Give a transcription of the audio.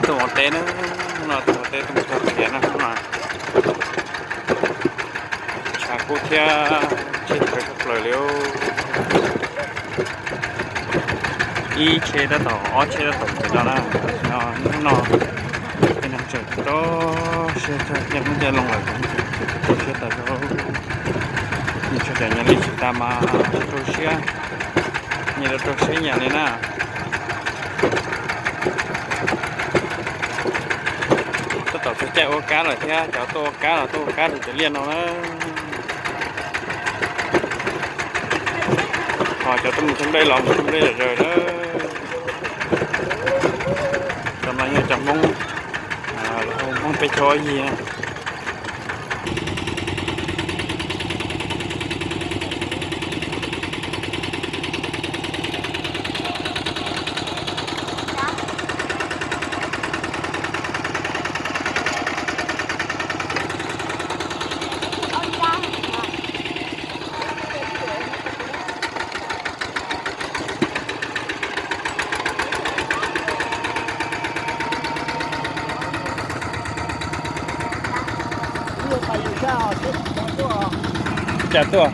Tuaj ua teb na, no tuaj ua teb tuaj mus txog qias na no. Tshav kub thiab tshav kub tshaj plaws li. Ib tsheb tab tom, ob tsheb tab tom mus no na. Tam sim no hnub no tej neeg tseem rau siab tag, caij hmoob caij loo lawm, tseem rau siab tas zog. Nyias tshaj cov nyias li tsis tas mas rau siab, nyias rau rau siab nyias li na. Tab tom txog caij ua kab lawm thiab, cov tuaj ua kab los tuaj ua kab rau cov liaj no na. Ho cov tuaj mus thaj nplej los mus thaj nplej zom zaws na. Cov no yog cov Hmoob, Hmoob peb caug ob yig na. Cas tuaj?